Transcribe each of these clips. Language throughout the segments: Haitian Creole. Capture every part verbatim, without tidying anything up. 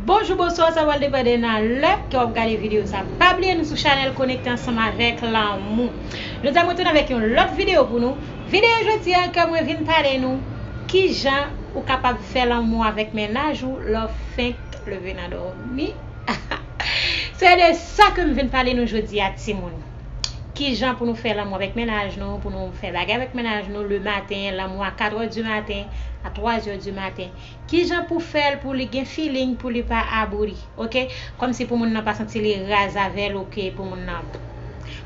Bonjou, bonswa, sa pral depann de nan lè ke w ap gade videyo sa. Pa bliye nou sou chanèl Konekte Ansanm Avèk Lanmou. Jodi a mwen tounen avèk yon lòt videyo pou nou. Videyo jodi a ke mwen vin pale nou kijan ou kapab fè lanmou avèk mennaj ou lè w fenk leve nan dòmi. Se de sa ke m vin pale nou jodi a, timoun. Kijan pou nou fè lanmou avèk mennaj nou, pou nou fè bagay avèk mennaj nou le maten, lanmou a kat è di maten, a twa zè di maten. Kijan pou fè l pou li gen feeling, pou li pa abouti, oke? Kòmsi pou moun nan pa santi li raz avè l, oke, pou moun nan.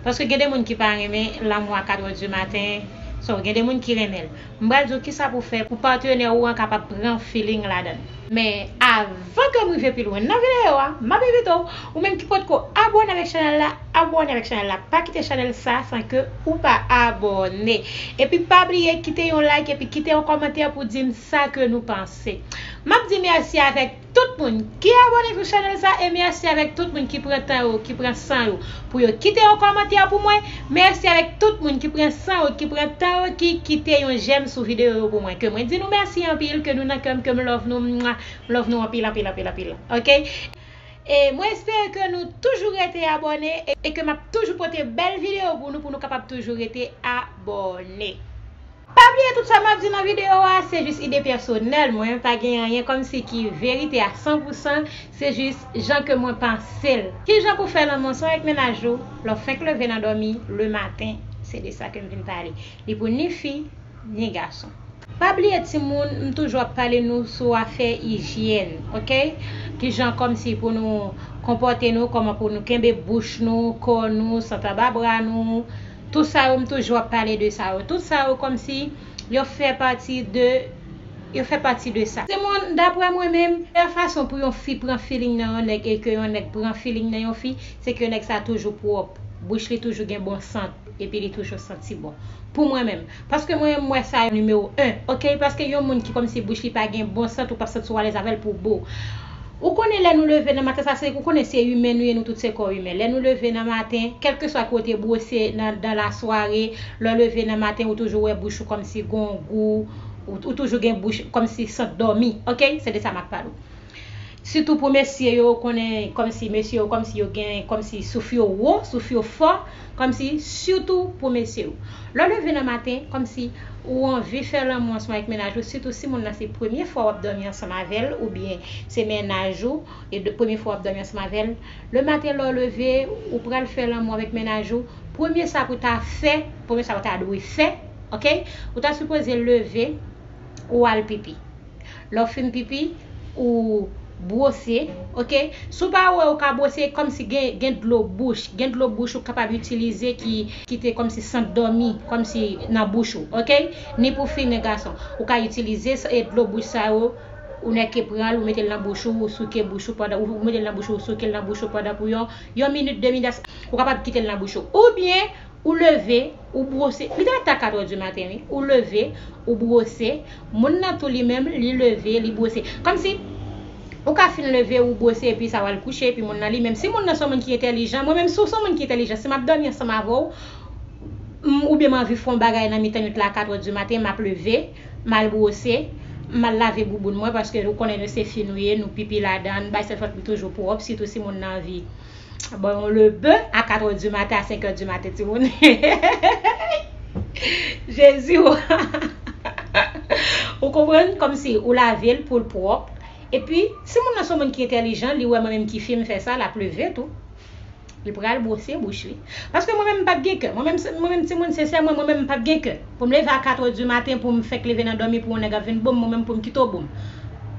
Paske gen de moun ki pa renmen lanmou a kat è di maten, so gen de moun ki renmen l. M pral di w kisa pou fè pou patnè ou an kapab pran feeling ladan l. Men avan ke m rive pi lwen nan videyo a, m ap envite w, ou menm ki potko abòne avèk chanèl la, abòne avèk chanèl la. Pa kite chanèl sa san ke ou pa abòne. Epi pa bliye kite yon like epi kite yon kòmantè pou di m sa ke nou panse. M ap di mèsi avèk tout moun ki abòne sou chanèl sa e mèsi avèk tout moun ki pran tan yo, ki pran san yo pou yo kite yon kòmantè pou mwen. Mèsi avèk tout moun ki pran san yo, ki pran tan yo, ki kite yon j'aime sou videyo yo pou mwen. Ke mwen di nou mèsi anpil, ke nou nan kè m, ke m love nou, mwa, m love nou anpil, anpil, anpil, anpil. Oke? E mwen espere ke nou toujou rete abòne e, e ke m ap toujou pote bèl videyo pou nou, pou nou kapab toujou rete abòne. Pa bliye tout sa m ap di nan videyo a, se jis ide pèsonèl mwen, pa gen anyen kòmsi ki verite a san pou san, se jis jan ke mwen panse l. Kijan pou fè lanmou ansanm avèk mennaj ou, lè w fenk leve nan dòmi le maten, se de sa ke m vin pale. Li pou ni fi, ni gason. Pa bliye timoun, m toujou ap pale nou sou afè ijyèn, oke? Kijan kòmsi pou nou konpòte nou, kòman pou nou kenbe bouch nou, kò nou, sant anba bra nou, tout sa yo, m toujou ap pale de sa yo. Tout sa yo kòmsi yo fè pati de, yo fè pati de sa. Timoun, daprè mwen menm, meyè fason pou yon fi pran feeling nan yon nèg e ke yon nèg pran feeling nan yon fi, se ke nèg sa toujou pwòp. Bouch li toujou gen bon sant, epi li toujou santi bon. Pou mwen menm. Paske mwen menm, m wè sa nimewo en, oke? Paske yon moun ki kòmsi bouch li pa gen bon sant, ou p ap santi w alèz avè l pou bo. Ou konnen lè nou leve nan maten, sa se, ou konnen se imen nou ye, nou tout se kò imen. Lè nou leve nan maten, kèlkeswa kote bwose nan, nan lasware, lè w leve nan maten, ou toujou wè bouch ou kòmsi gon gou, ou, ou toujou gen bouch kòmsi sant dòmi, oke? Se de sa m ap pale w. Sitou pou mesye yo, ou konnen kòmsi mesye yo, kòmsi yo gen, kòmsi souf yo wo, souf yo fò, kòmsi sitou pou mesye yo. Lè w leve nan maten, kòmsi ou anvi fè lanmou ansanm avèk mennaj ou, sitou si moun nan se premye fwa w ap dòmi ansanm avè l, oubyen se mennaj ou, e de, premye fwa w ap dòmi ansanm avè l. Le maten lè w leve, ou pral fè lanmou avèk mennaj ou, premye sa pou ta fè, premye sa ou ta dwe fè, oke? Ou ta sipoze leve, ou al pipi. Lè w fin pipi, ou bwose, oke? Si w pa wè ou ka bwose, kòmsi gen, gen dlo bouch, gen dlo bouch ou kapab itilize ki, ki te kòmsi sant dòmi, kòmsi nan bouch ou, oke? Ni pou fi, ni gason. Ou ka itilize sa, e dlo bouch sa yo, ou nèk ke pran l, ou mete l nan bouch ou, ou souke bouch ou pandan, ou mete l nan bouch ou, ou souke l nan bouch ou pandan pou yon, yon minit, de minit, ou kapab kite l nan bouch ou. Oubyen, ou leve, ou bwose, li te mèt ta kat è di maten, wi. Ou leve, ou bwose, moun nan tou li menm, li leve, li bwose. Kòmsi, ou ka fin leve, ou bwose, epi sa w al kouche, epi moun nan li menm. Si moun nan se yon moun ki entèlijan, mwen menm, si w se yon moun ki entèlijan, si m ap dòmi ansanm avè w, m, oubyen m anvi fè yon bagay nan mitan nwit la, kat è di maten, m ap leve, m al bwose, m al lave bouboun mwen, paske ou konnen nou se fi nou ye, nou pipi ladan, bay sèl fòt li toujou pwòp, sitou si moun nan anvi Bon, le be a kat è di maten, a senk è di maten, timoun. Jezi, w-, ou konprann? Kòmsi ou lave l pou l pwòp. Epi, si moun nan se yon moun ki entèlijan, li wè mwen menm ki fi m fè sa, l ap leve tou. Li pral bwose bouch li. Paske mwen menm m p ap gen kè. Mwen menm, se- mwen menm timoun, sensèman, mwen menm m p ap gen kè. Pou m leve a kat è di maten, pou m fèk leve nan dòmi, pou yon nèg ap vin bo m, mwen menm pou m kite w bo m.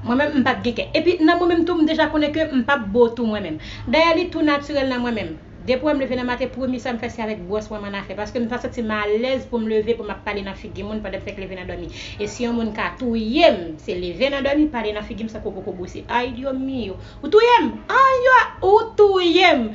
Mwen menm, m p ap gen kè. Epi, nan mwen menm tou, m deja konnen ke m p ap bo tou mwen menm. Dayè, li tou natirèl nan mwen menm. Depi w wè m leve nan maten, premye sa m fè, se avèk bwòs mwen m annafè. Paske m pa santi m alèz pou m leve, pou m ap pale nan figi moun pandan m fèk leve nan dòmi. E si yon moun ka touye m, se leve nan dòmi, pale nan figi m san ke w poko bwose. Ay, Dyo mio. Ou touye m! Ay, yo, ou touye m!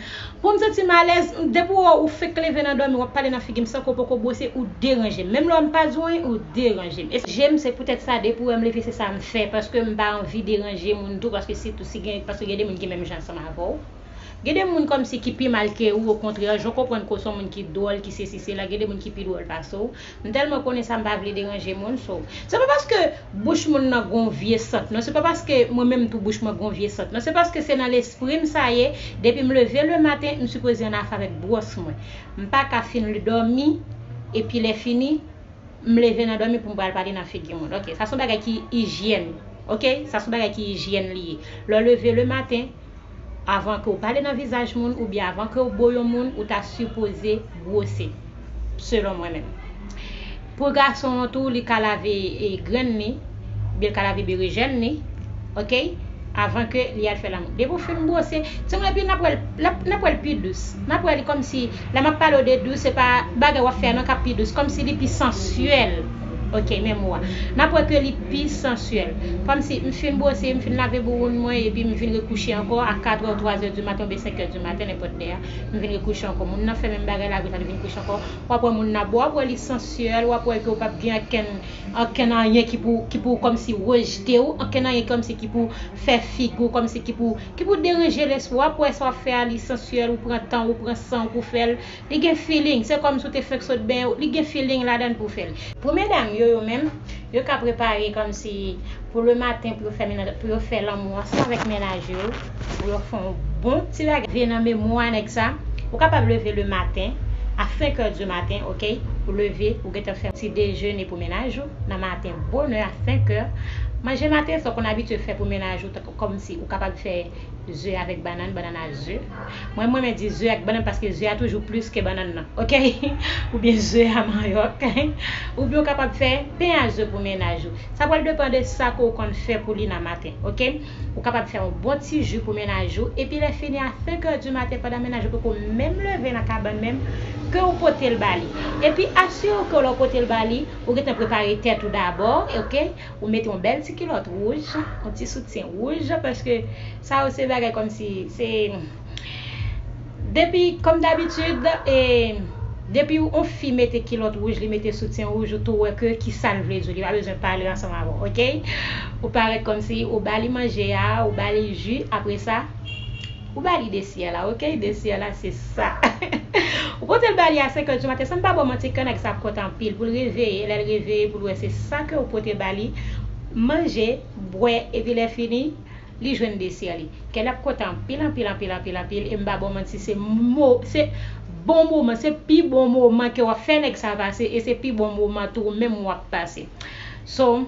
Pou m santi m alèz, depi w wè ou fèk leve nan dòmi, w ap pale nan figi m san ke w poko bwose, ou deranje m. Menm lè w wè m pa di w anyen, ou deranje m. E je m, se poutèt sa, depi w wè m leve, se sa m fè, paske m pa anvi deranje moun tou, paske sitou si gen, paske gen de moun ki menm jan ansanm avè w. Gen de moun kòmsi ki pi mal ke ou, okontrè, jan w konprann ke w se yon moun ki dwòl, ki sesi, sela, gen de moun ki pi dwòl pase w. M tèlman konnen sa, m pa vle deranje moun, so. Se pa paske bouch moun nan gon vye sant, non. Se pa paske mwen menm tou bouch mwen gon vye sant, non. Se paske se nan lespri m sa ye. Depi m leve le maten, m sipoze ann afè avèk bwòs mwen. M pa ka fin dòmi, epi lè fini, m leve nan dòmi pou m pral pale nan figi moun. Ok, sa se yon bagay ki ijyèn. Ok, sa se yon bagay ki ijyèn li ye. Lè w leve le maten, avan ke w pale nan vizaj moun oubyen avan ke w bo yon moun, ou ta sipoze bwose, selon mwen menm. Pou gason an tou, li ka lave e, grenn li, oubyen l ka lave berejèn li, ok, avan ke li al fè lanmou. Depi w fin bwose, timoun, epi n ap wè l, l ap, n ap wè l pi dous. N ap wè li kòmsi, lè m ap pale w de dous, se pa bagay w ap fè a non k ap pi dous, kòmsi li pi sansyèl. Ok, men mo a. N ap wè ke li pi sansyèl. Kòmsi m fin bwose, m fin lave bouboun mwen, epi m vin rekouche ankò a katrè ou twazè di maten oubyen senkè di maten, nenpòt lè a. M vin rekouche ankò. Moun nan fè menm bagay la, vin kouche ankò. W ap wè moun nan bo, w ap wè li sansyèl, w ap wè ke w p ap gen okenn, okenn anyen ki pou, ki pou kòmsi rejte w, okenn anyen kòmsi ki pou fè figi w, kòmsi ki pou, ki pou deranje lespri w. W ap wè sa w ap fè a, li sansyèl, ou pran tan, ou pran san w pou fè l. Li gen feeling, se kòmsi w te fenk sot benyen, li gen feeling ladan l pou w fè l. Pou medam yo, yo menm, yo ka prepare kòmsi pou le maten, pou yo fè mennaj, pou yo fè lanmou ansanm avèk mennaj yo, pou yo fè yon bon ti bagay. Veye nan memwa nèg sa, ou kapab leve le maten, a senk è di maten, ok, ou leve, ou gentan fè yon ti dejene pou mennaj ou, nan maten, bonè, a senk è. Manje maten sa w konn abitye fè pou mennaj ou, tankou kòmsi ou kapab fè ze avèk bannann, bannann a ze. Mwen, mwen renmen di ze ak bannann paske ze a toujou plis ke bannann nan, ok? Oubyen ze a manyòk. Oubyen ou kapab fè pen a ze pou mennaj ou. Sa pral depann de sa ke w konn fè pou li nan maten, ok? Ou kapab fè yon bon ti ji pou mennaj ou, epi lè fini a senk è di maten, pandan mennaj ou poko menm leve nan kabann menm, ke w pote l ba li. Epi asire w ke lè w pote l ba li, ou gentan prepare tèt ou dabò, ok? Ou mete yon bèl ti kilòt wouj, yon ti soutyen wouj, paske sa yo se bagay kòmsi, se, depi, kòm dabitid, e, depi yon fi mete kilòt wouj, li mete soutyen wouj, ou tou wè ke ki sa l vle di w, li pa bezwen pale ansanm avè w, ok? Ou parèt kòmsi, ou ba li manje a, ou ba li ji, apre sa, ou ba li desi a la, ok? Desi a la, se sa. Ou pote l ba li a senk è di maten, san m pa ba w manti, ke nèg sa ap kontan anpil, pou l reveye, lè l reveye, pou l wè se sa ke ou pote ba li, manje, bwè, epi lè fini, li jwenn desi li. Ke l ap kontan anpil, anpil, anpil, anpil, anpil, e m pa ba w manti, se mo, se bon moman, se pi bon moman ke w ap fè nèg sa pase, e se pi bon moman tou ou menm w ap pase. So,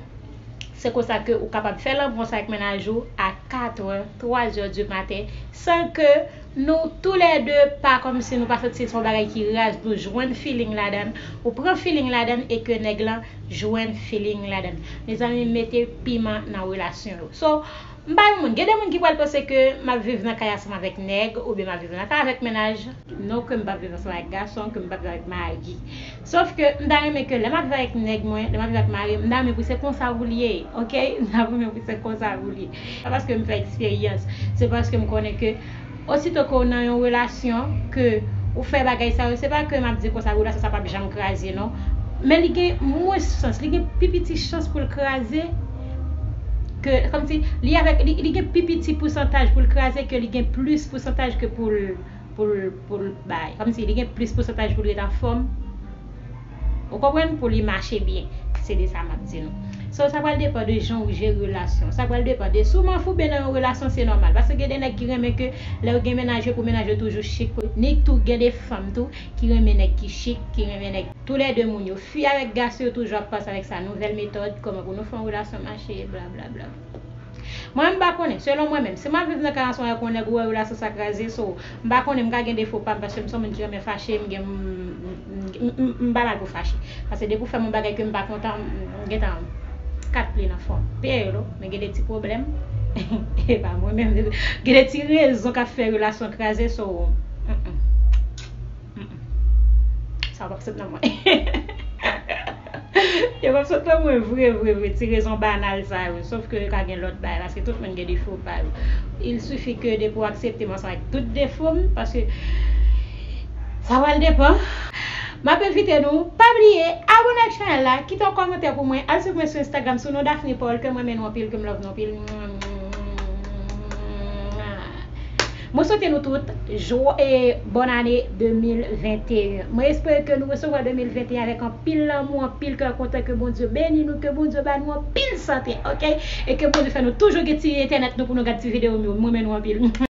se konsa ke ou kapab fè lanmou ansanm ak mennaj ou a kat è, twa è di maten, san ke nou toulède pa kòmsi nou pa santi se yon bagay ki raz, nou jwenn feeling ladan l, ou pran feeling ladan l e ke nèg lan jwenn feeling ladan l. Mezanmi, mete piman nan relasyon yo. So, m pa yon moun, gen de moun ki pral panse ke m ap viv nan kay ansanm avèk nèg, oubyen m ap viv nan kay avèk mennaj. Non, ke m p ap viv ansanm avèk gason, ke m p ap viv avèk mari. Sof ke m ta renmen ke lè m ap viv avèk nèg mwen, lè m ap viv avèk mari m, m ta renmen pou se konsa pou l ye, ok? M ta renmen pou se konsa pou l ye. Pa paske m fè eksperyans, se paske m konnen ke osito ke w nan yon relasyon, ke ou fè bagay sa yo, se pa ke m ap di konsa, relasyon sa p ap janm kraze, non. Men li gen mwens chans, li gen pi piti chans pou l kraze, ke, kòmsi, li avèk, li, li gen pi piti pousantaj pou l kraze ke li gen plis pousantaj ke pou l, pou l, pou l bay. Kòmsi li gen plis pousantaj pou l ret anfòm. Ou konprann? Pou li mache byen. Se de sa m ap di nou. So, sa pral depann de jan ou jere relasyon. Sa pral depann de si w manfouben nan yon relasyon, se nòmal. Paske gen de nèg ki renmen ke lè yo gen mennaj yo, pou mennaj yo toujou chik. Ni tou gen de fanm tou ki renmen nèg ki chik, ki renmen nèg. Toulède moun yo, fi avèk gason yo toujou ap panse avèk sa nouvèl metòd, kòman pou nou fè yon relasyon mache, blablabla. Mwen, m pa konnen, selon mwen menm, si m ap viv nan kay ansanm avèk yon nèg, ou wè relasyon sa kraze, so, m pa konnen, m ka gen defo pa m, paske m se yon moun ki renmen fache, m gen, m, m, m, m, m pa mal pou fache. Paske depi w fè m yon bagay ke m pa kontan, m, m gentan kat pli nan fon. Peye yo, men gen de ti pwoblèm. E pa mwen menm, gen de ti rezon k ap fè relasyon kraze, so, mm, mm. Mm, mm. Sa p ap sot nan mwen. Yo p ap sot nan mwen vre, vre, vre. Ti rezon banal sa yo. Sof ke yo ka gen lòt bagay, paske tout moun gen defo pa yo. Il suffit ke depi w aksepte m ansanm ak tout defo m, paske sa pral depann. M ap envite nou, pa bliye, abòne ak chanèl la, kite yon kòmantè pou mwen, al swiv mwen sou Instagram sou non Daphne Paul, ke m renmen nou anpil, ke m love nou anpil. Mwen swete nou tout jwo e bòn ane de mil venteyen. Mwen espere ke nou resevwa de mil venteyen avèk anpil lanmou, anpil kè kontan, ke Bondye beni nou, ke Bondye ba nou anpil sante, ok? E ke Bondye fè nou toujou gen ti entènèt nou pou nou gad ti videyo nou. Mwen renmen nou anpil.